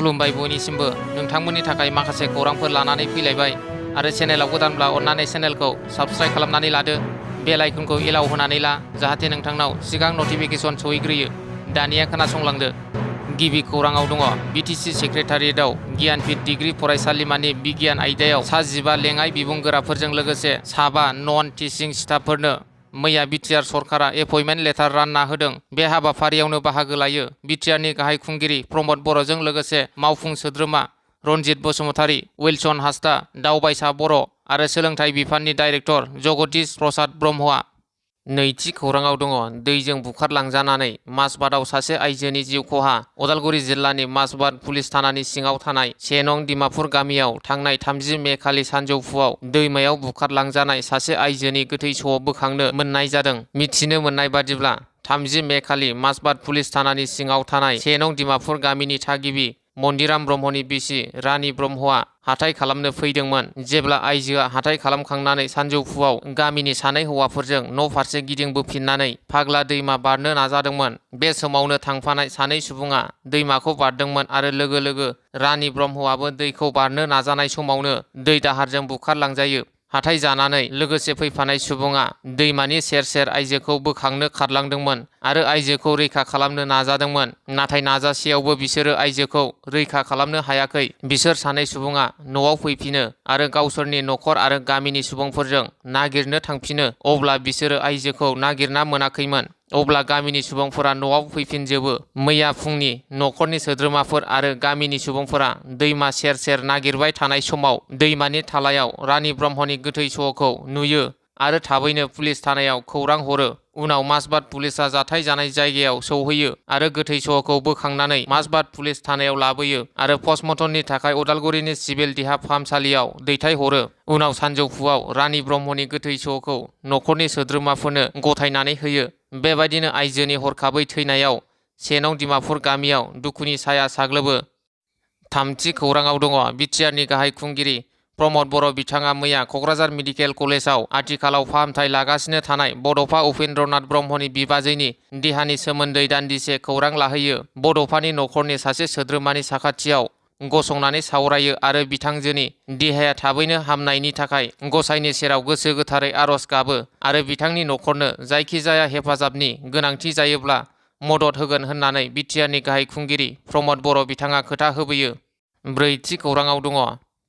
खुलुमबाय बयनिसिमबो नोंथांमोननि थाखाय माखासे खौरांफोर लानानै फैलायबाय आरो चेनेलाव गोदानब्ला अन्नानै चेनेलखौ साबस्क्राइब खालामनानै लादो बेल आइकनखौ एलाउ होनानै ला जाहाथे नोंथांनाव सिगां नटिफिकेसन सहैग्रोयो। दानिया खोनासंलांदो। गिबि खौराङाव दङ बिटिसि सेक्रेटारियेटआव गियानपीठ डिग्री फरायसालिमानि बिगियान आयदायाव सा 15 लेङाइ बिबुंगोराफोरजों लोगोसे 7 नन टिचिं स्टाफफोरनो मैया बिटिआर सरकारा एपइन्टमेन्ट लेटार रानना होदों। बे हाबाफारियावनो बाहागो लायो बिटिआरनि गाहाय खुंगिरि प्रमद बर'जों लोगोसे मावफुं सोद्रोमा रनजित बसुमतारी, विल्सन हांसदा, दावबायसा बर' आरो सोलोंथाइ बिफाननि डाइरेक्टर जगदीश प्रसाद ब्रह्मआ। नैथि खौराङाव दङ दैजों बुखारलांजानानै माजबादआव सासे आइजोनि जिउ खहा। उदालगुरि जिल्लानि माजबाद पुलिस थानानि सिङाव थानाय 1 नं डिमापुर गामियाव थांनाय 30 मे खालि सानजौफुआव दैमायाव बुखारलांजानाय सासे आइजोनि गोथै सह' बोखांनो मोननाय जादों। मिथिनो मोननाय बादिब्ला 30 मे खालि माजबाद पुलिस थानानि सिङाव थानाय 1 नं डिमापुर गामिनि थागिबि मन्दिराम ब्रह्मनि बिसि रानि ब्रह्मआ हाथाय खालामनो फैदोंमोन। जेब्ला आइजोआ हाथाय खालामखांनानै सानजौफुआव गामिनि सानै हौवाफोरजों न' फारसे गिदिंबोफिननानै फाग्ला दैमा बारनो नाजादोंमोन। बे समावनो थांफानाय सानै सुबुङा दैमाखौ बारदोंमोन आरो लोगो लोगो रानि ब्रह्मआबो दैखौ बारनो नाजानाय समावनो दै दाहारजों बुखारलांजायो। हाथाय जानानै लोगोसे फैफानाय सुबुङा दैमानि सेर सेर आइजोखौ बोखांनो खारलांदोंमोन आरो आइजोखौ रैखा खालामनो नाजादोंमोन। नाथाय नाजासेयावबो बिसोरो आइजोखौ रैखा खालामनो हायाखै। बिसोर सानै सुबुङा न'आव फैफिनो आरो गावसोरनि न'खर आरो गामिनि सुबुंफोरजों नागिरनो थांफिनो। अब्ला बिसोरो आइजोखौ नागिरना मोनाखैमोन। अब्ला गामिनि सुबुंफोरा न'आव फैफिनजोबो। मैया फुंनि न'खरनि सोद्रोमाफोर आरो गामिनि सुबुंफोरा दैमा सेर सेर नागिरबाय थानाय समाव दैमानि थालायाव रानि ब्रह्मनि गोथै सह'खौ नुयो आरो थाबैनो पुलिस थानायाव खौरां हरो। उनाव माजबाद पुलिसा जाथाय जानाय जायगायाव सौहैयो आरो गोथै सह'खौ बोखांनानै माजबाद पुलिस थानायाव लाबोयो आरो पस्टमर्टमनि थाखाय उदालगुरिनि सिभिल देहा फाहामसालियाव दैथायहरो। उनाव सानजौफुआव रानि ब्रह्मनि गोथै सह'खौ न'खरनि सोद्रोमाफोरनो गथायनानै होयो। बेबायदिनो आइजोनि हरखाबै थैनायाव 1 नं डिमापुर गामियाव दुखुनि साया साग्लोबो। थामथि खौराङाव दङ बिटिआरनि गाहाय खुंगिरि प्रमद बर' बिथाङा मैया क'क्राझार मेडिकेल कलेजाव आथिखालाव फाहामथाय लागासिनो थानाय बड'फा उपेन्द्रनाथ ब्रह्मनि बिबाजैनि देहानि सोमोन्दै दान्दिसे खौरां लाहैयो। बड'फानि न'खरनि सासे सोद्रोमानि साखाथियाव गसंनानै सावरायो आरो बिथांजोनि देहाया थाबैनो हामनायनि थाखाय गसाइनि सेराव गोसो गोथारै आर'ज गाबो आरो बिथांनि न'खरनो जायखिजाया हेफाजाबनि गोनांथि जायोब्ला मदद होगोन होननानै बिटिआरनि गाहाय खुंगिरि प्रमद बर' बिथाङा खोथा होबोयो। ब्रैथि खौराङाव दङ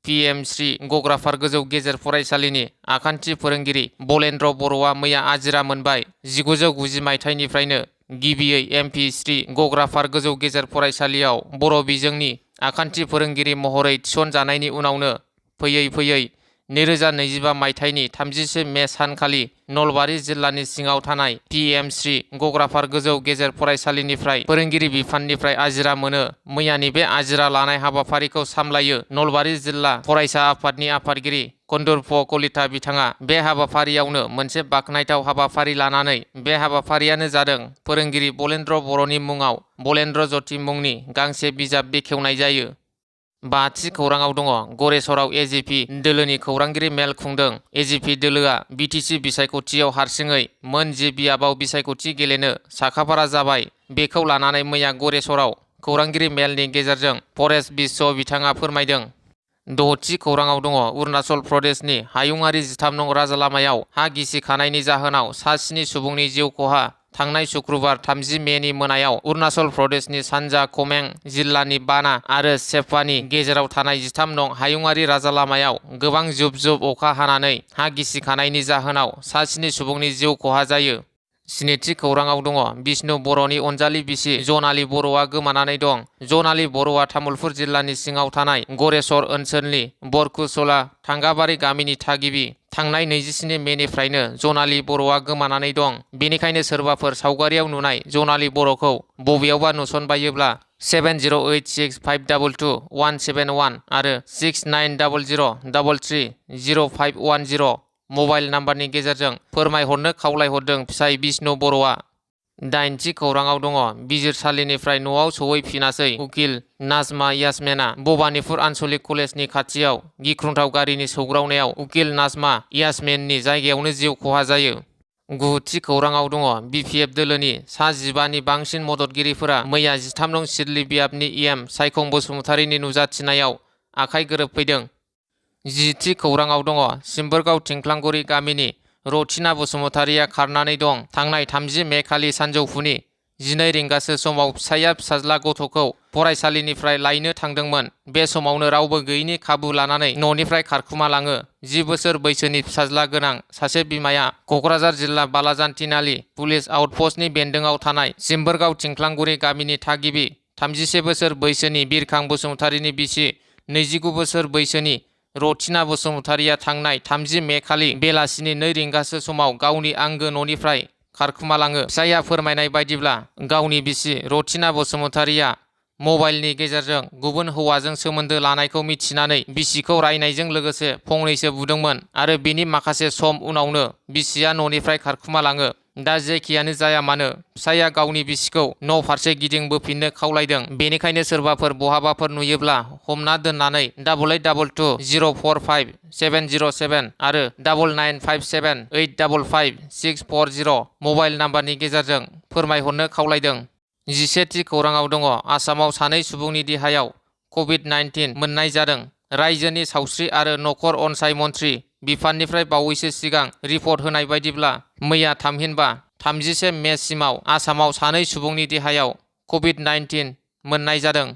PM श्री गग्राफार गोजौ गेजेर फरायसालिनि आखान्थि फोरोंगिरि बलेन्द्र बर'आ मैया आजिरा मोनबाय। 1990 मायथाइनिफ्रायनो गिबियै MP श्री गग्राफार गोजौ गेजेर फरायसालियाव बर' बिजोंनि आखान्थि फोरोंगिरि महरै थिसनजानायनि उनावनो फैयै फैयै 2025 मायथाइनि 31 मे सानखालि नलबारि जिल्लानि सिङाव थानाय PM श्री गग्राफार गोजौ गेजेर फरायसालिनिफ्राय फोरोंगिरि बिफाननिफ्राय आजिरा मोनो। मैयानि बे आजिरा लानाय हाबाफारिखौ सामलायो नलबारि जिल्ला फरायसा आफादनि आफादगिरि कन्दर्प कलिता बिथाङा। बे हाबाफारियावनो मोनसे बाखनायथाव हाबाफारि लानानै बे हाबाफारियानो जादों फोरोंगिरि बलेन्द्र बर'नि मुङाव बलेन्द्र ज्योति मुंनि गांसे बिजाब बेखेवनाय जायो। बाथि खौराङाव दङ गरेस्वराव AGP दोलोनि खौरांगिरि मेल खुंदों। AGP दोलोआ बिटिसि बिसायख'थियाव हारसिङै मोन जे बियाबाव बिसायख'थि गेलेनो साखाफारा जाबाय। बेखौ लानानै मैया गरेस्वराव खौरांगिरि मेलनि गेजेरजों परेश बिश्व बिथाङा फोरमायदों। द'थि खौराङाव दङ अरुणाचल प्रदेशनि हायुङारि 13 नं राजालामायाव हा गिसिखानायनि जाहोनाव सा 7 सुबुंनि जिउ खहा। थांनाय शुक्रबार 30 मेनि मोनायाव अरुणाचल प्रदेशनि सानजा कमें जिल्लानि बाना आरो सेप्पानि गेजेराव थानाय 13 नं हायुङारि राजालामायाव गोबां जुब जुब अखा हानानै हा गिसिखानायनि जाहोनाव सा 7 सुबुंनि जिउ खहा जायो। स्निथि खौराङाव दङ बिष्णु बर'नि अनजालि बिसि जनालि बर'आ गोमानानै दं। जनालि बर'आ तामुलपुर जिल्लानि सिङाव थानाय गरेस्वर ओनसोलनि बरकुसला थांगाबारि गामिनि थागिबि। थांनाय 27 मेनिफ्रायनो जनालि बर'आ गोमानानै दं। बेनिखायनो सोरबाफोर सावगारियाव नुनाय जनालि बर'खौ बबेयावबा नुसनबायोब्ला 7086522171 आरो 6900330510 मबाइल नाम्बारनि गेजेरजों फोरमायहरनो खावलायहरदों फिसाइ बिष्णु बर'आ। दाइनथि खौराङाव दङ बिजिरसालिनिफ्राय न'आव सौहैफिनासै उकिल नाजमा यासमिना। भबानिपुर आनसलिक कलेजनि खाथियाव गिख्रंथाव गारिनि सौग्रावनायाव उकिल नाजमा यासमिननि जायगायावनो जिउ खहा जायो। गुथि खौराङाव दङ BPF दोलोनि सा 15नि बांसिन मददगिरिफोरा मैया 13 नं सिदली बियाबनि EM सायखं बसुमतारीनि नुजाथिनायाव आखाइ गोरोबफैदों। 10थि खौराङाव दङ सिम्बोरगाव थिंख्लांगुरि गामिनि रथिना बसुमतारीया खारनानै दं। थांनाय 30 मे खालि सानजौफुनि 12 रिंगासो समाव फिसाइया फिसाज्ला गथ'खौ फरायसालिनिफ्राय लायनो थांदोंमोन। बे समावनो रावबो गैयैनि खाबु लानानै न'निफ्राय खारखुमा लाङो। 10 बोसोर बैसोनि फिसाज्ला गोनां सासे बिमाया क'क्राझार जिल्ला बालाजान तिनालि पुलिस आउटपस्टनि बेन्दोंआव थानाय सिम्बोरगाव थिंख्लांगुरि गामिनि थागिबि 31 बोसोर बैसोनि बिरखां बसुमतारीनि बिसि 29 बोसोर बैसोनि रथिना बसुमतारीया थांनाय 30 मे खालि बेलासिनि 2 रिंगासो समाव गावनि आंगो न'निफ्राय खारखुमालाङो। फिसाइया फोरमायनाय बायदिब्ला गावनि बिसि रथिना बसुमतारीया मबाइलनि गेजेरजों गुबुन हौवाजों सोमोन्दो लानायखौ मिथिनानै बिसिखौ रायनायजों लोगोसे फंनैसो बुदोंमोन आरो बेनि माखासे सम उनावनो बिसिया न'निफ्राय खारखुमालाङो। दा जेखियानो जाया मानो फिसाइया गावनि बिसिखौ न' फारसे गिदिंबोफिननो खावलायदों। बेनिखायनो सोरबाफोर बहाबाफोर नुयोब्ला हमना दोननानै 8822 045 707 आरो 9957 855 640 मबाइल नाम्बारनि गेजेरजों फोरमायहरनो खावलायदों। 11थि खौराङाव दङ आसामाव सानै सुबुंनि देहायाव COVID-19 मोननाय जादों। रायजोनि सावस्रि आरो नखर अनसाय मन्थ्रि बिफाननिफ्राय बावैसो सिगां रिपर्ट होनाय बायदिब्ला मैया थामहिनबा 31 मे सिमाव आसामाव सानै सुबुंनि देहायाव COVID-19 मोननाय जादों।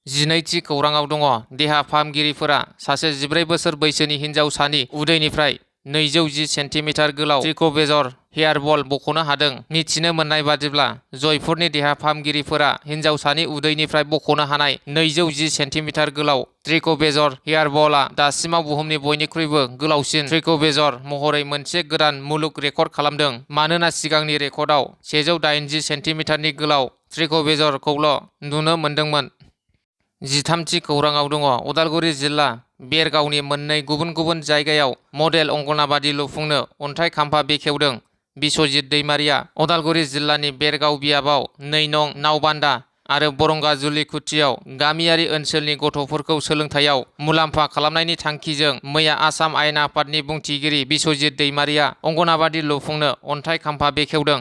12थि खौराङाव दङ देहा फाहामगिरिफोरा सासे 14 बोसोर बैसोनि हिन्जावसानि उदैनिफ्राय 210 सेन्टिमिटार गोलाव ट्रिक'बेजर हेयार बल बख'नो हादों। मिथिनो मोननाय बादिब्ला जयपुरनि देहा फाहामगिरिफोरा हिन्जावसानि उदैनिफ्राय बख'नो हानाय 210 सेन्टिमिटार गोलाव ट्रिक'बेजर हेयार बलआ दासिमाव बुहुमनि बयनिख्रुइबो गोलावसिन ट्रिक'बेजर महरै मोनसे गोदान मुलुग रेकर्ड खालामदों। मानोना सिगांनि रेकर्डआव 180 सेन्टिमिटारनि गोलाव ट्रिक'बेजरखौल' नुनो मोन्दोंमोन। 13थि खौराङाव दङ उदालगुरि जिल्ला बेरगावनि मोननै गुबुन गुबुन जायगायाव मडेल अंगनाबादि लुफुंनो अन्थाइ खाम्फा बेखेवदों बिश्वजित दैमारिया। उदालगुरि जिल्लानि बेरगाव बियाबाव 2 नं नावबान्दा आरो बरंगा जुलिकुथियाव गामियारि ओनसोलनि गथ'फोरखौ सोलोंथायाव मुलाम्फा खालामनायनि थांखिजों मैया आसाम आयेन आफादनि बुंथिगिरि बिश्वजित दैमारिया अंगनाबादि लुफुंनो अन्थाइ खाम्फा बेखेवदों।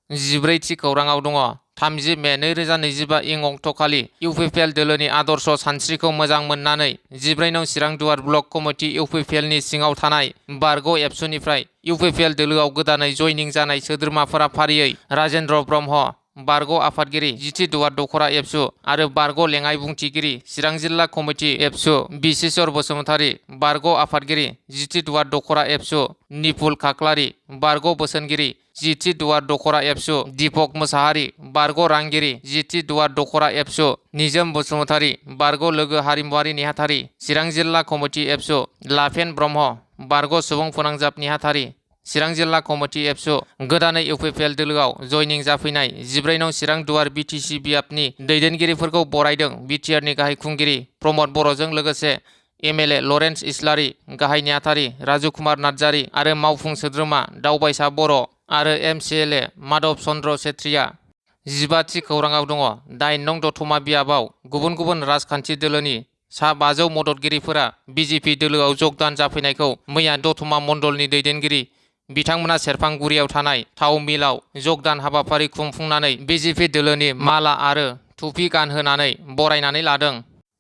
14थि खौराङाव दङ 30 मे 2025 इं अक्ट'खालि इउपिपिएल दोलोनि आदर्श सानस्रिखौ मोजां मोननानै 14 नं चिरां दुवार ब्लक कमिटि इउपिपिएलनि सिङाव थानाय बारग' एबसुनिफ्राय इउपिपिएल दोलोआव गोदानै जयनिं जानाय सोद्रोमाफोरा फारियै राजेन्द्र ब्रह्म बारग' आफादगिरि जिथि दुवार दख'रा एबसु आरो बारग' लेङाइ बुंथिगिरि चिरां जिल्ला कमिटि एबसु बिशेश्वर बसुमतारी बारग' आफादगिरि जिथि दुवार दख'रा एबसु निपुल खाख्लारि बारग' बोसोनगिरि जिथि दुवार दख'रा एबसु दीपक मोसाहारि बारग' रांगिरि जिथि दुवार दख'रा एबसु निजोम बसुमतारी बारग' लोगो हारिमुवारि नेहाथारि चिरां जिल्ला कमिटि एबसु लाफेन ब्रह्म बारग' सुबुं फोनांजाब नेहाथारि चिरां जिल्ला कमिटि एबसु गोदानै इउपिपिएल दोलोआव जयनिं जाफैनाय 14 नं चिरां दुवार बिटिसि बियाबनि दैदेनगिरिफोरखौ बरायदों। बिटिआरनि गाहाय खुंगिरि प्रमद बर'जों लोगोसे एमएलए लरेन्स इस्लारि गाहाय नेहाथारि राजु कुमार नार्जारि आरो मावफुं सोद्रोमा दावबायसा बर' आरो एमसिएलए माधव चन्द्र सेत्रिया। 15थि खौराङाव दङ 8 नं दतमा बियाबाव गुबुन गुबुन राजखान्थि दोलोनि सा 500 मददगिरिफोरा बिजेपि दोलोआव जगदान जाफैनायखौ मैया दतमा मण्डलनि दैदेनगिरि बिथांमोना सेरफांगुरियाव थानाय थाव मिलाव जगदान हाबाफारि खुंफुंनानै बिजेपि दोलोनि माला आरो टुपि गानहोनानै बरायनानै लादों।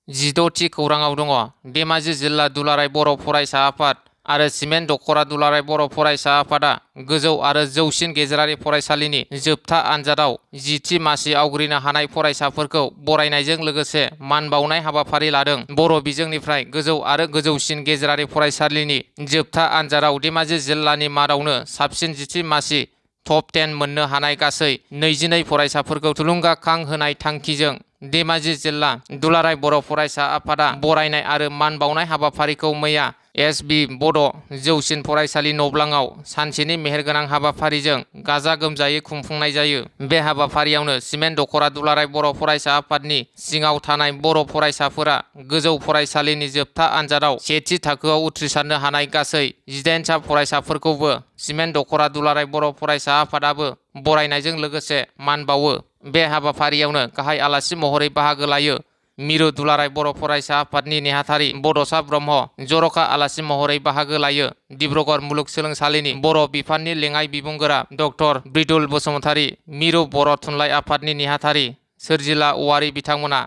16थि खौराङाव दङ धेमाजि जिल्ला दुलाराय बर' फरायसा आफाद आरो सिमेन्ट दख'रा दुलाराय बर' फरायसा आफादा गोजौ आरो जौसिन गेजेरारि फरायसालिनि जोबथा आनजादाव 10थि मासि आवग्रिनो हानाय फरायसाफोरखौ बरायनायजों लोगोसे मान बावनाय हाबाफारि लादों। बर' बिजोंनिफ्राय गोजौ आरो गोजौसिन गेजेरारि फरायसालिनि जोबथा आनजादाव धेमाजि जिल्लानि मादावनो साबसिन 10थि मासि टप 10 मोननो हानाय गासै 22 फरायसाफोरखौ थुलुंगाखां होनाय थांखिजों धेमाजि जिल्ला दुलाराय बर' फरायसा आफादा बरायनाय आरो मान बावनाय हाबाफारिखौ मैया एसबि बड' जौसिन फरायसालि नब्लाङाव सानसेनि मेहेरगोनां हाबाफारिजों गाजा गोमजायै खुंफुंनाय जायो। बे हाबाफारियावनो सिमेन्ट दख'रा दुलाराय बर' फरायसा आफादनि सिङाव थानाय बर' फरायसाफोरा गोजौ फरायसालिनि जोबथा आनजादाव सेथि थाखोआव उथ्रिसारनो हानाय गासै 18सा फरायसाफोरखौबो सिमेन्ट दख'रा दुलाराय बर' फरायसा आफादाबो बरायनायजों लोगोसे मान बावो। बे हाबाफारियावनो गाहाय आलासि महरै बाहागो लायो मिरु दुलाराय बर' फरायसा आफादनि नेहाथारि बड'सा ब्रह्म जर'खा आलासि महरै बाहागो लायो। डिब्रुगड़ मुलुगसोलोंसालिनि बर' बिफाननि लेङाइ बिबुंगोरा डक्टर ब्रिदुल बसुमतारी, मिरु बर' थुनलाइ आफादनि नेहाथारि सोरजिला औवारी बिथांमोना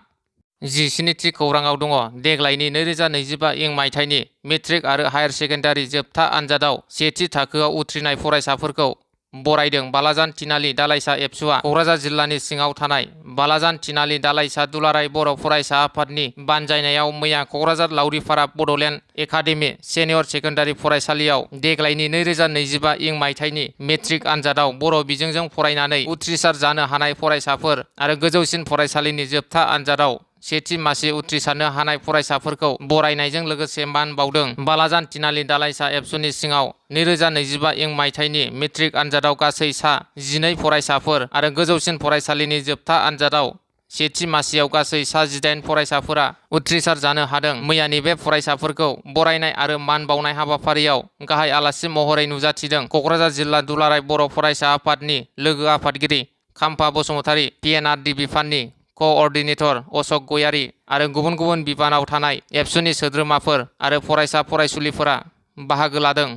17थि खौराङाव दङ। देग्लायनि 2025 इं मायथाइनि मेट्रिक आरो हायार सेकेन्डारि जोबथा आनजादाव सेथि थाखोआव उथ्रिनाय फरायसाफोरखौ बरायदों। बालाजान थिनालि दालाइसा एबसुआ क'क्राझार जिल्लानि सिङाव थानाय बालाजान थिनालि दालाइसा दुलाराय बर' फरायसा आफादनि बानजायनायाव मैया Kokrajhar Laoripara Bodoland academy senior secondary फरायसालियाव देग्लायनि 2025 इं मायथाइनि मेट्रिक आनजादाव बर' बिजोंजों फरायनानै उथ्रिसार जानो हानाय फरायसाफोर आरो गोजौसिन फरायसालिनि जोबथा आनजादाव सेथि मासि उथ्रिसारनो हानाय फरायसाफोरखौ बरायनायजों लोगोसे मान बावदों। बालाजान थिनालि दालाइसा एबसुनि सिङाव 2025 इं मायथाइनि मेट्रिक आनजादाव गासै सा 12 फरायसाफोर आरो गोजौसिन फरायसालिनि जोबथा आनजादाव सेथि मासियाव गासै सा 18 फरायसाफोरा उथ्रिसार जानो हादों। मैयानि बे फरायसाफोरखौ बरायनाय आरो मान बावनाय हाबाफारियाव गाहाय आलासि महरै नुजाथिदों क'क्राझार जिल्ला दुलाराय बर' फरायसा आफादनि लोगो आफादगिरि खाम्फा बसुमतारी, पिएनआरडि बिफाननि क'अर्डिनेटर अशक गयारी आरो गुबुन गुबुन बिबानाव थानाय एबसुनि सोद्रोमाफोर आरो फरायसा फरायसुलिफोरा बाहागो लादों।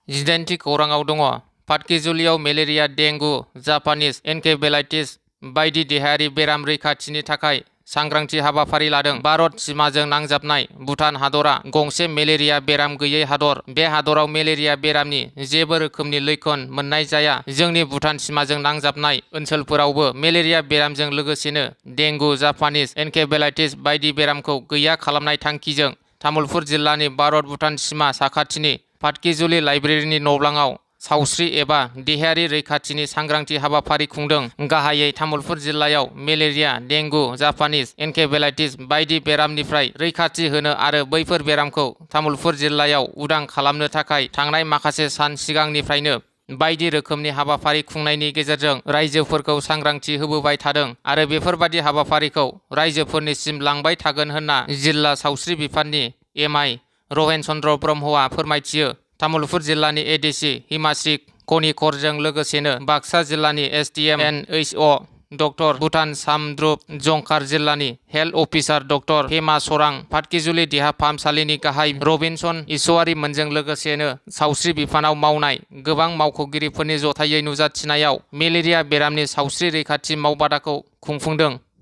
18थि खौराङाव दङ। पाटकिजुलियाव मेलेरिया, डेंगु, जापानिज एनकेफेलाइटिस बायदि देहायारि बेराम रैखाथिनि थाखाय सांग्रांथि हाबाफारि लादों। भारत सिमाजों नांजाबनाय भुटान हादरा गंसे मेलेरिया बेराम गैयै हादर। बे हादराव मेलेरिया बेरामनि जेबो रोखोमनि लैखोन मोननाय जाया। जोंनि भुटान सिमाजों नांजाबनाय ओनसोलफोरावबो मेलेरिया बेरामजों लोगोसेनो डेंगु, जापानिज एनकेफेलाइटिस बायदि बेरामखौ गैया खालामनाय थांखिजों तामुलपुर जिल्लानि भारत भुटान सिमा साखाथिनि पाटकिजुलि लाइब्रेरिनि न'ब्लाङाव सावस्रि एबा देहायारि रैखाथिनि सांग्रांथि हाबाफारि खुंदों। गाहायै तामुलपुर जिल्लायाव मेलेरिया, डेंगु, जापानिज एनकेफेलाइटिस बायदि बेरामनिफ्राय रैखाथि होनो आरो बैफोर बेरामखौ तामुलपुर जिल्लायाव उदां खालामनो थाखाय थांनाय माखासे सान सिगांनिफ्रायनो बायदि रोखोमनि हाबाफारि खुंनायनि गेजेरजों रायजोफोरखौ सांग्रांथि होबोबाय थादों आरो बेफोरबादि हाबाफारिखौ रायजोफोरनिसिम लांबाय थागोन होनना जिल्ला सावस्रि बिफाननि एमआइ रहेन चन्द्र ब्रह्मआ फोरमायथियो। तामुलपुर जिल्लानि एडिसि हिमाश्री कनिकरजों लोगोसेनो बाक्सा जिल्लानि एसडिएम एनएचअ डक्टर भुटान सामद्रुप जंखार जिल्लानि हेल्थ अफिसार डक्टर हेमा सरां, पाटकिजुलि देहा फाहामसालिनि गाहाय रबिनसन इसवारीमोनजों लोगोसेनो सावस्रि बिफानाव मावनाय गोबां मावख'गिरिफोरनि जथायै नुजाथिनायाव मेलेरिया बेरामनि सावस्रि रैखाथि मावबादाखौ खुंफुंदों।